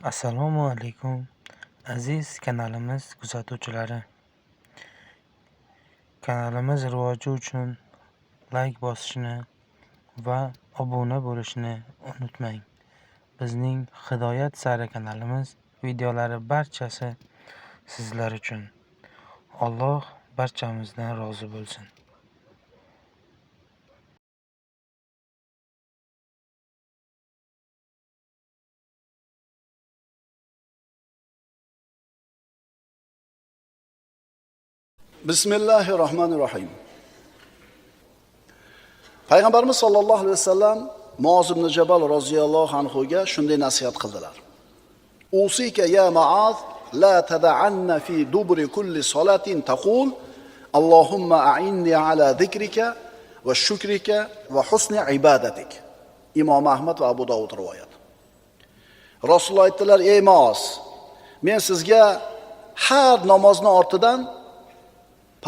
Assalomu alaykum aziz kanalimiz kuzatuvchilari. Kanalimiz rivoji uchun like bosishni va obuna bo'lishni unutmang. Bizning Hidoyat sari kanalimiz videolari barchasi sizlar uchun. Alloh barchamizdan rozi bo'lsin. Bismillahirrohmanirrohim. Payg'ambarimiz sollallohu alayhi vasallam Muoz ibn Jabal roziyallohu anhu ga shunday nasihat qildilar. Usika ya Muaz la tad'anna fi dubri kulli salatin taqul Allohumma a'inni ala zikrika va shukrika va husni ibadatik. Imom Ahmad va Abu Dovud rivoyat. Rasululloh aytdilar: "Ey Muoz, men sizga har namozni ortidan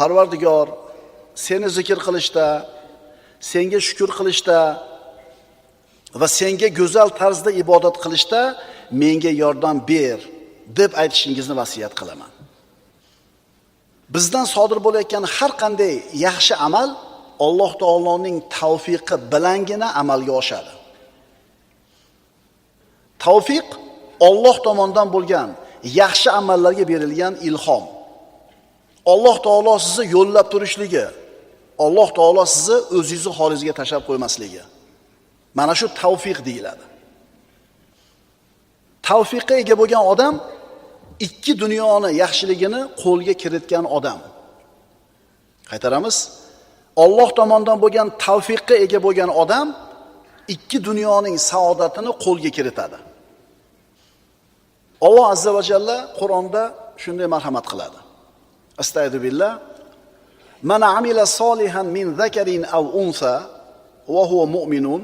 Parvardigor seni zikr qilishda, senga shukr qilishda va senga go'zal tarzda ibodat qilishda menga yordam ber deb aytishingizni vasiyat qilaman." Bizdan sodir bo'layotgan har qanday yaxshi amal Alloh taoloning tavfiqi bilangina amalga oshadi. Tavfiq Alloh tomonidan bo'lgan yaxshi amallarga berilgan ilhom. Alloh taolo sizni yo'llab turishligi, Alloh taolo sizni o'zingizni holingizga tashlab qo'ymasligi. Mana shu tavfiq deyiladi. Tavfiqqa ega bo'lgan odam ikki dunyoni yaxshiligini qo'lga kiritgan odam. Qaytaramiz. Alloh tomonidan bo'lgan tavfiqqa ega bo'lgan odam ikki dunyoning saodatini qo'lga kiritadi. Alloh azza va jalla Qur'onda shunday marhamat qiladi. Astagfiru billah. Man amila solihan min zakarin aw unsa va huwa mu'minun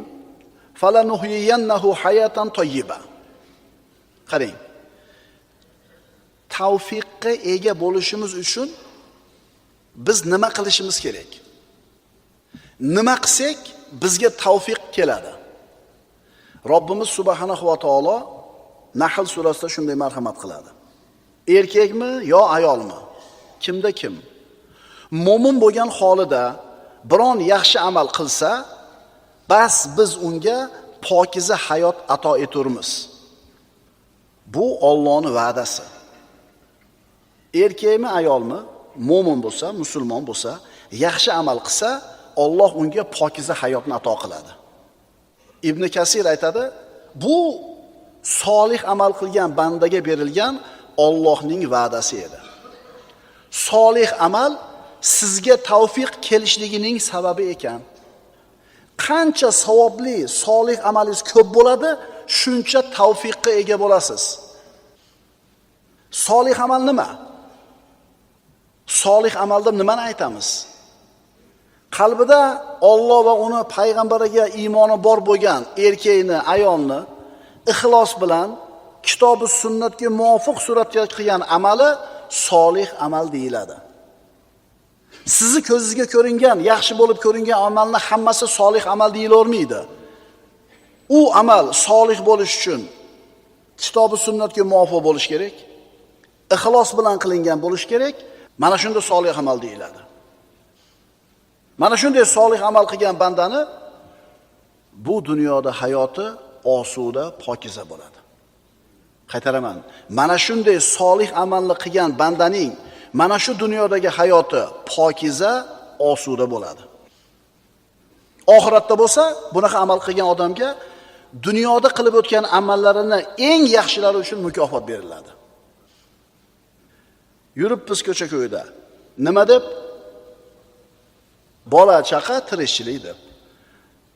falanuhyiyannahu hayatan tayyiba. Qarang. Tavfiqqa ega bo'lishimiz uchun biz nima qilishimiz kerak? Nima qilsak bizga tavfiq keladi? Robbimiz subhanahu va taolo Nahl surasida shunday marhamat qiladi. Erkakmi yo ayolmi? Kimda kim mo'min bo'lgan holida biron yaxshi amal qilsa, bas biz unga pokiza hayot ato eturmiz. Bu Allohning va'dasi. Erkakmi, ayolmi, mo'min bo'lsa, musulmon bo'lsa, yaxshi amal qilsa, Alloh unga pokiza hayotni ato qiladi. Ibn Kasir aytadi, bu solih amal qilgan bandaga berilgan Allohning va'dasi edi. Solih amal sizga tavfiq kelishligining sababi ekan. Qancha savobli solih amalingiz ko'p bo'ladi, shuncha tavfiqqa ega bo'lasiz. Solih amal nima? Solih amalda nimani aytamiz? Qalbida Alloh va uni payg'ambariga iymoni bor bo'lgan erkakni, ayolni ixlos bilan kitobi sunnatga muvofiq suratda qilgan amali solih amal deyiladi. Sizni ko'zingizga ko'ringan, yaxshi bo'lib ko'ringan amalni hammasi solih amal deyilavermaydi. U amal solih bo'lish uchun kitobi sunnatga muvofiq bo'lish kerak, ixlos bilan qilingan bo'lish kerak. Mana shunda solih amal deyiladi. Mana shunday solih amal qilgan bandani bu dunyoda hayoti osuda, pokiza bo'ladi. Qaytaraman. Mana shunday solih amalni qilgan bandaning mana shu dunyodagi hayoti pokiza, osuda bo'ladi. Oxiratda bo'lsa, bunaqa amal qilgan odamga dunyoda qilib o'tgan amallarini eng yaxshilari uchun mukofot beriladi. Yuribmiz ko'cha-ko'yda. Nima deb? Bola chaqa tirikchilik deb.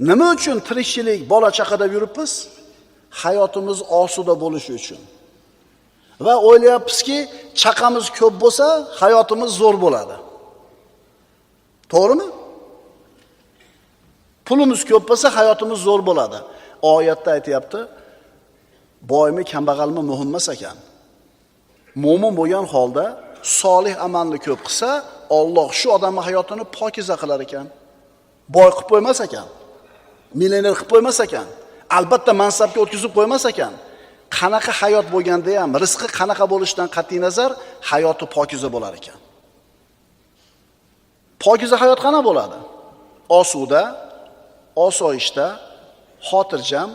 Nima uchun tirikchilik, bola chaqa deb yuribmiz? Hayotimiz osuda bo'lishi uchun. Va o'ylayapmizki, chaqamiz ko'p bo'lsa, hayotimiz zo'r bo'ladi. To'g'rimi? Pulimiz ko'p bo'lsa, hayotimiz zo'r bo'ladi. Oyatda aytayapti, boymi, kambag'almi muhim emas ekan. Mo'min bo'lgan holda solih amalni ko'p qilsa, Alloh shu odamning hayotini pokiza qilar ekan. Boy qilib qo'ymas ekan. Millioner qilib qo'ymas ekan. Albatta mansabga o'tkazib qo'ymas ekan. Qanaqa hayot bo'lganda ham, rizqi qanaqa bo'lishidan qat'iy nazar hayoti pokiza bo'lar ekan. Pokiza hayot qana bo'ladi? Osuda, osoyishta, xotirjam,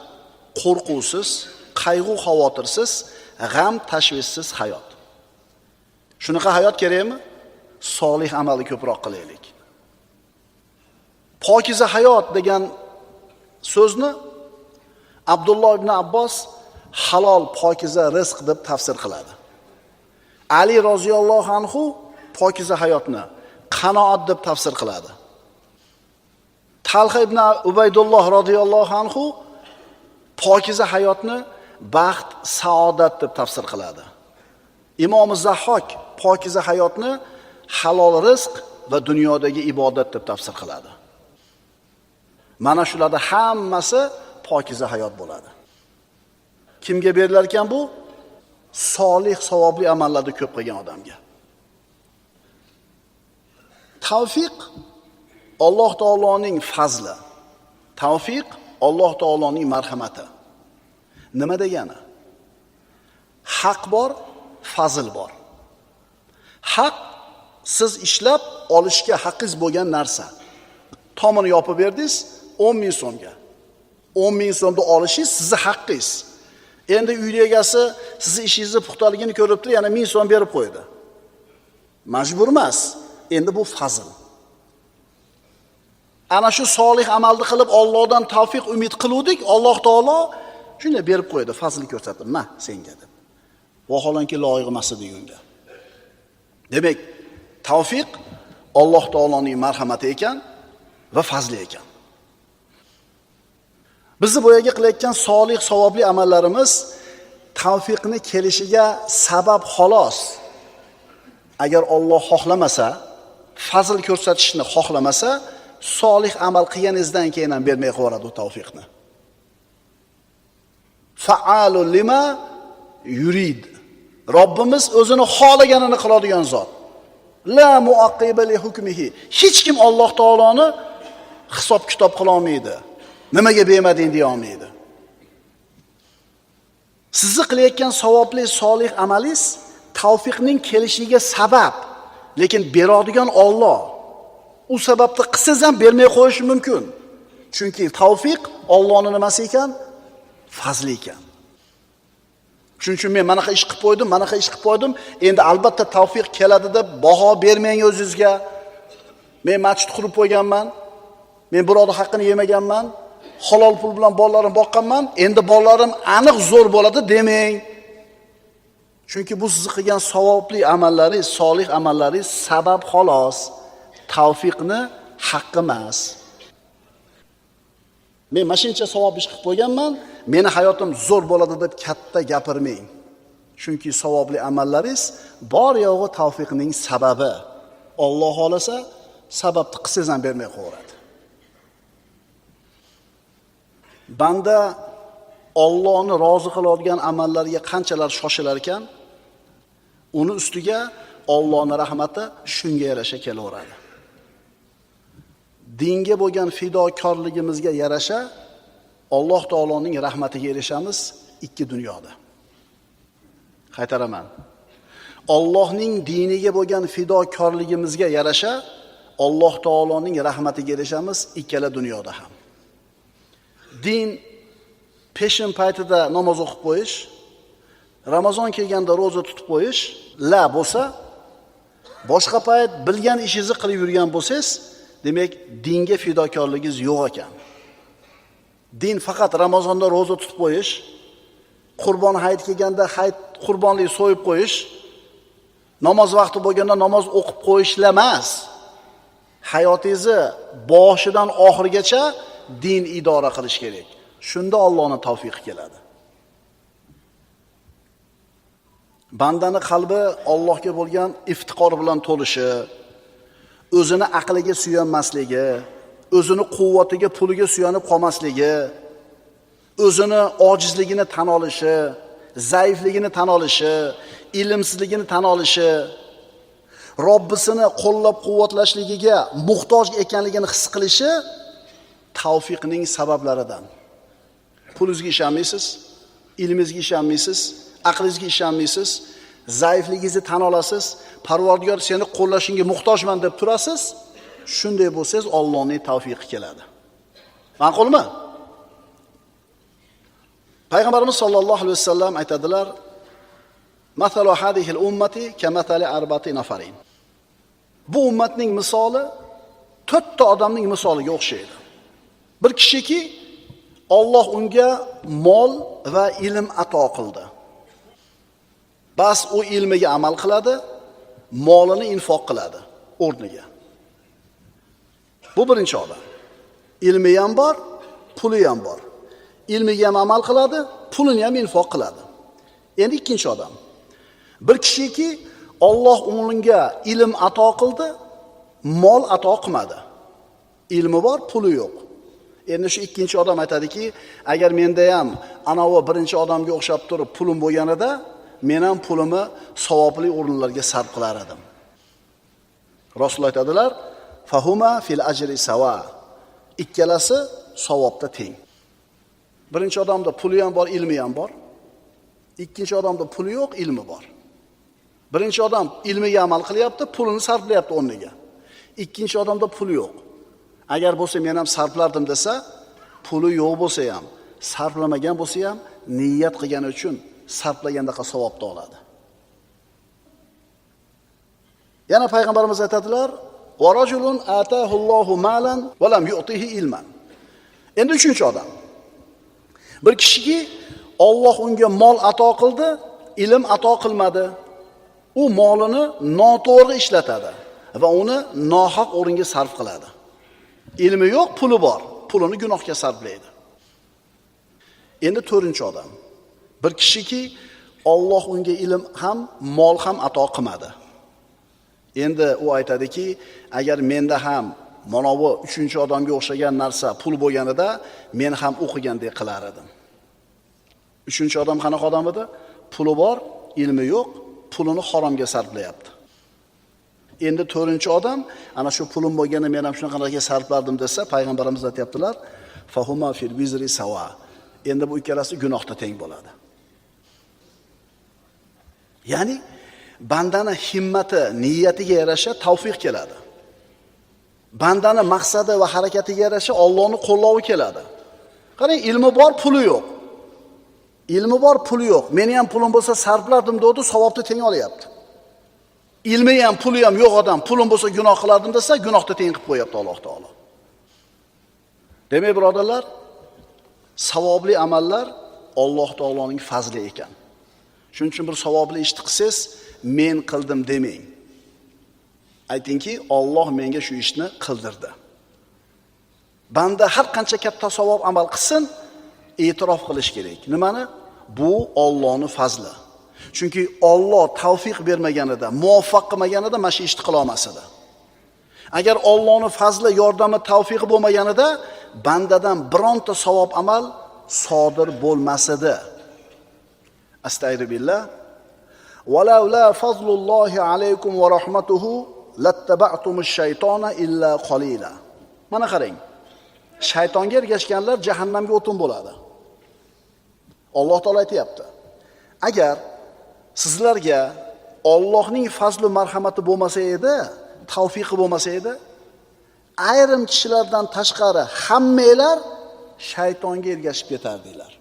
qo'rquvsiz, qayg'u xavotirsiz, g'am tashvishsiz hayot. Shunaqa hayot kerakmi? Solih amalni ko'proq qilaylik. Pokiza hayot degan so'zni Abdulloh ibn Abbos halol pokiza rizq deb tafsir qiladi. Ali roziyallohu anhu pokiza hayotni qanoat deb tafsir qiladi. Talha ibn Ubaydulloh roziyallohu anhu pokiza hayotni baxt, saodat deb tafsir qiladi. Imom Zahhok pokiza hayotni halol rizq va dunyodagi ibodat deb tafsir qiladi. Mana shularda hammasi pokiza hayot bo'ladi. Kimga berilar ekan bu? Solih, savobli amallarni ko'p qilgan odamga. Tavfiq Alloh taoloning fazli. Tavfiq Alloh taoloning marhamati. Nima degani? Haq bor, fazl bor. Haq siz ishlab olishga haqqingiz bo'lgan narsa. Tomini yopib berdingiz 10 ming so'mga. 10 ming so'mni olishingiz sizni haqqingiz. Endi uyni egasi sizni ishingizni puxtaligini ko'rib turib yana 1000 so'm berib qo'ydi. Majbur emas. Endi bu fazl. Ana shu solih amalni qilib Allohdan tavfiq umid qiluvdik, Alloh taolo shunday berib qo'ydi, fazl ko'rsatdi, "Ma senga" deb. Vaholanki loyiq emas edi unga. Demak, tavfiq Alloh taoloning marhamati ekan va fazli ekan. Bizni boyaga qilayotgan solih, savobli amallarimiz tavfiqni kelishiga sabab xolos. Agar Alloh xohlamasa, fazl ko'rsatishni xohlamasa, solih amal qilganingizdan keyin ham bermay qo'yadi u tavfiqni. Fa'alu lima yurid. Robbimiz o'zini xohlaganini qiladigan zot. La muaqqiba li hukmihi. Hech kim Alloh taoloni hisob kitob qila olmaydi. Nimaga bermading deya olmaydi. Sizni qilayotgan savobli solih amalingiz tavfiqning kelishiga sabab, lekin beradigan Alloh. U sababni qilsangiz ham bermay qo'yishi mumkin. Chunki tavfiq Allohning nimasi ekan? Fazli ekan. Shuning uchun men manaqa ish qilib qo'ydim, manaqa ish qilib qo'ydim, endi albatta tavfiq keladi deb baho bermang o'zingizga. Men masjid qurib qo'yganman, men birovning haqqini yemaganman, halol pul bilan bolalarim boqqanman, endi bolalarim aniq zo'r bo'ladi demang. Chunki bu sizni qilgan savobli amallaringiz, solih amallaringiz sabab xolos. Tavfiqni haqqi emas. Men mashincha savob ish qilib qo'yganman, meni hayotim zo'r bo'ladi deb katta gapirmang. Chunki savobli amallaringiz bor yo'g'i tavfiqning sababi. Alloh xolasa sababni qilsangiz ham bermay qo'yadi. Banda Allohni rozi qiladigan amallarga qanchalar shoshilar ekan, uni ustiga Allohning rahmati shunga yarasha kelaveradi. Dinga bo'lgan fidokorligimizga yarasha Alloh taoloning rahmatiga erishamiz ikki dunyoda. Qaytaraman. Allohning diniga bo'lgan fidokorligimizga yarasha Alloh taoloning rahmatiga erishamiz ikkala dunyoda ham. Din peshin paytida namoz o'qib qo'yish, Ramazon kelganda roza tutib qo'yish la bo'lsa, boshqa payt bilgan ishingizni qilib yurgan bo'lsangiz, demak dinga fidokorligingiz yo'q ekan. Din faqat Ramazonda roza tutib qo'yish, Qurbon hayit kelganda hayit qurbonlik so'yib qo'yish, namoz vaqti bo'lganda namoz o'qib qo'yishla emas. Hayotingizni boshidan oxirigacha din idora qilish kerak. Shunda Allohning tavfiqi keladi. Bandani qalbi Allohga bo'lgan iftiqor bilan to'lishi, o'zini aqliga suyanmasligi, o'zini quvvatiga, puliga suyanib qolmasligi, o'zini ojizligini tan olishi, zaifligini tan olishi, ilmsizligini tan olishi, Robbisini qo'llab-quvvatlashligiga muhtoj ekanligini his qilishi tavfiqning sabablaridan. Pulingizga ishonmaysiz, Ilmingizga ishonmaysiz, aqlingizga ishonmaysiz, zaifligingizni tan olasiz, Parvardigor seni qo'llashingga muhtojman deb turasiz. Shunday bo'lsangiz Allohning tavfiqi keladi. Ma'qulmi? Payg'ambarimiz sollallohu alayhi vasallam aytadilar: "Masalu hadihil ummati kamathali arba'ati nafarin." Bu ummatning misoli 4 ta odamning misoliga o'xshaydi. Bir kishiki Alloh unga mol va ilm ato qildi. Bas u ilmiga amal qiladi, molini infoq qiladi o'rniga. Bu birinchi odam. Ilmi ham bor, puli ham bor. Ilmiga ham amal qiladi, pulini ham infoq qiladi. Endi ikkinchi odam. Bir kishiki Alloh unga ilm ato qildi, mol ato qilmadi. Ilmi bor, puli yo'q. Endi shu ikkinchi odam aytadiki, agar menda ham anavi birinchi odamga o'xshab turib pulim bo'lganida, men ham pulimni savobli o'rinlarga sarf qilar edim. Rasul aytadilar: "Fahuma fil ajri sawa." Ikkalasi savobda teng. Birinchi odamda puli ham bor, ilmi ham bor. Ikkinchi odamda puli yo'q, ilmi bor. Birinchi odam ilmiga amal qilyapti, pulini sarflayapti o'rniga. Ikkinchi odamda puli yo'q. Agar bo'lsa men ham sarflardim desa, puli yo'q bo'lsa ham, sarflamagan bo'lsa ham niyat qilgani uchun sarflagandaqa savobni oladi. Yana payg'ambarimiz aytadilar: "Va rajulun atahullohu malan va lam yu'tihi ilman." Endi uchinchi odam. Bir kishiki Alloh unga mol ato qildi, ilm ato qilmadi. U molini noto'g'ri ishlatadi va uni nohaq o'ringa sarf qiladi. Ilmi yo'q, puli bor, pulini gunohga sarflaydi. Endi to'rtinchi odam. Bir kishiki Alloh unga ilm ham, mol ham ato qilmadi. Endi u aytadiki, agar menda ham mana bu uchinchi odamga o'xshagan narsa pul bo'lganida, men ham o'qigandek qilar edim. Uchinchi odam qanaqa odam edi? Puli bor, ilmi yo'q, pulini haromga sarflayapti. Endi to'rtinchi odam ana shu pulim bo'lganda men ham shunaqa narsaga sarflardim desa, payg'ambarimiz aytayaptilar: "Fahuma fil vizri sawa." Endi bu ikkalasi gunohda teng bo'ladi. Ya'ni bandani himmati, niyatiga yarasha tavfiq keladi. Bandani maqsadi va harakatiga yarasha Allohning qo'llovi keladi. Qarang, ilmi bor, puli yo'q. Ilmi bor, puli yo'q. Meni ham pulim bo'lsa sarflardim dedi, savobni teng olyapti. Ilmi ham, puli ham yo'q odam, pulim bo'lsa gunoh qilardim desa, gunohni teng qilib qo'yapti Alloh taolo. Demak, birodarlar, savobli amallar Alloh taoloning fazli ekan. Shuning uchun bir savobli ishni qilsangiz, men qildim demang. Aytingki, Alloh menga shu ishni qildirdi. Banda har qancha katta savob amal qilsin, e'tirof qilish kerak. Nimani? Bu Allohning fazli. Chunki Alloh tavfiq bermaganida, muvaffaq qilmaganida mana shu ishni qila olmas edi. Agar Allohning fazli, yordami, tavfiqi bo'lmaganida bandadan bironta savob amal sodir bo'lmas edi. Astagfiru billah. Walaula fazlullohi alaykum va rahmatuhu lattaba'tumush shaytona illa qalila. Mana qarang. Shaytonga ergashganlar jahannamga o'tin bo'ladi. Alloh taolo aytayapti. Agar sizlarga Allohning fazli marhamati bo'lmasa edi, tavfiqi bo'lmasa edi, ayrim kishilardan tashqari hammanglar shaytonga ergashib ketardinglar.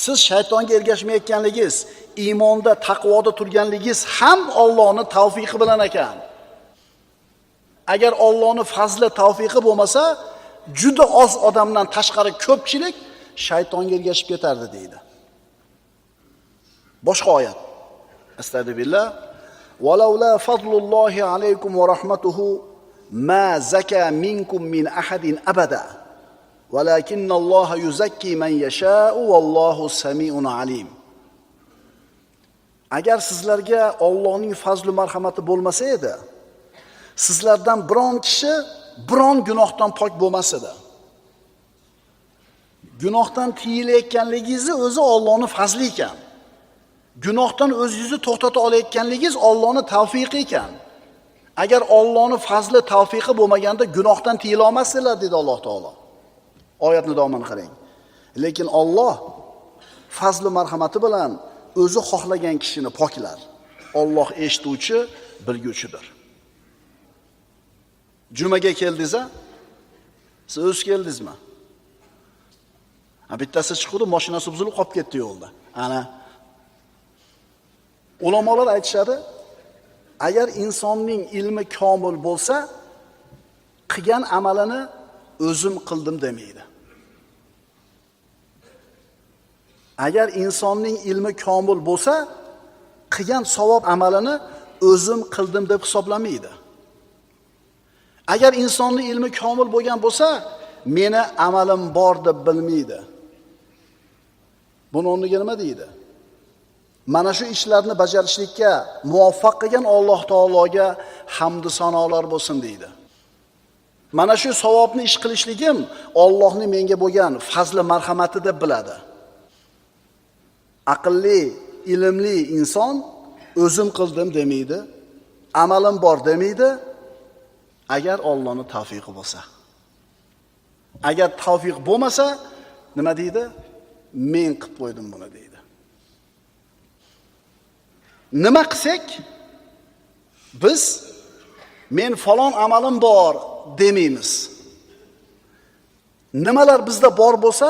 Siz shaytonga ergashmayotganligingiz, iymonda, taqvoda turganligingiz ham Allohning tavfiqi bilan ekan. Agar Allohning fazli, tavfiqi bo'lmasa, juda oz odamdan tashqari ko'pchilik shaytonga ergashib ketardi deydi. Boshqa oyat. Astagfirullah. Walaula fazlullohi alaykum va rahmatuhu ma zaka minkum min ahadin abada. Walakinnalloha yuzakki man yasha'u vallohu samiun alim. Agar sizlarga Allohning fazli marhamati bo'lmasa edi, sizlardan biron kishi biron gunohdan pok bo'lmas edi. Gunohdan tiyilayotganligingizni o'zi Allohning fazli ekan. Gunohdan o'zingizni to'xtata olayotganligingiz Allohning tavfiqi ekan. Agar Allohning fazli, tavfiqi bo'lmaganda gunohdan tiyila olmassizlar dedi Alloh taolo. Oyatni davomini qarang. Lekin Alloh fazli marhamati bilan o'zi xohlagan kishini poklar. Alloh eshituvchi, bilguvchidir. Jumaga keldingiz-a? Siz o'z keldingizmi? Ha, bittasi chiqdi, mashinasi buzilib qolib ketdi yo'lda. Ana ulamolar aytishadi, agar insonning ilmi komil bo'lsa, qilgan amalini o'zim qildim demaydi. Agar insonning ilmi komil bo'lsa, qilgan savob amalini o'zim qildim deb hisoblamaydi. Agar insonning ilmi komil bo'lgan bo'lsa, meni amalim bor deb bilmaydi. Buni o'rniga nima deydi? Mana shu ishlarni bajarishlikka muvaffaq qilgan Alloh taologa hamd sanolar bo'lsin deydi. Mana shu savobni ish qilishligim Allohning menga bo'lgan fazli marhamati deb biladi. Aqlli, ilmli inson o'zim qildim demaydi, amalim bor demaydi, agar Allohning tavfiqi bo'lsa. Agar tavfiq bo'lmasa, nima deydi? Men qilib qo'ydim buni deydi. Nima qilsak, biz men falon amalim bor demaymiz. Nimalar bizda bor bo'lsa,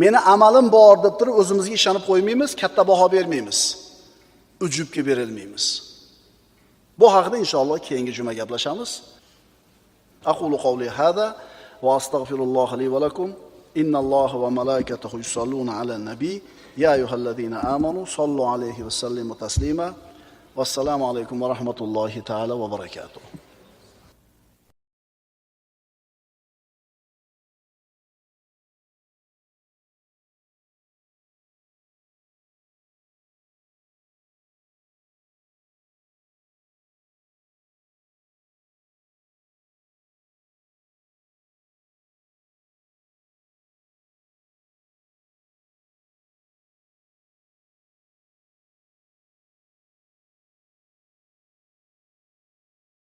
meni amalim bor deb turib o'zimizga ishonib qo'ymaymiz, katta baho bermaymiz. Ujubga berilmaymiz. Bu haqida inshaalloh keyingi juma gaplashamiz. Aqulu qawli hada va astagfirulloh li va lakum. Innalloha va malaikatahu yusalluna alan nabiy. Ya ayyuhallazina amanu sallu alayhi va sallimu taslima. Vassalomu alaykum va rahmatullohi taala va barakatuh.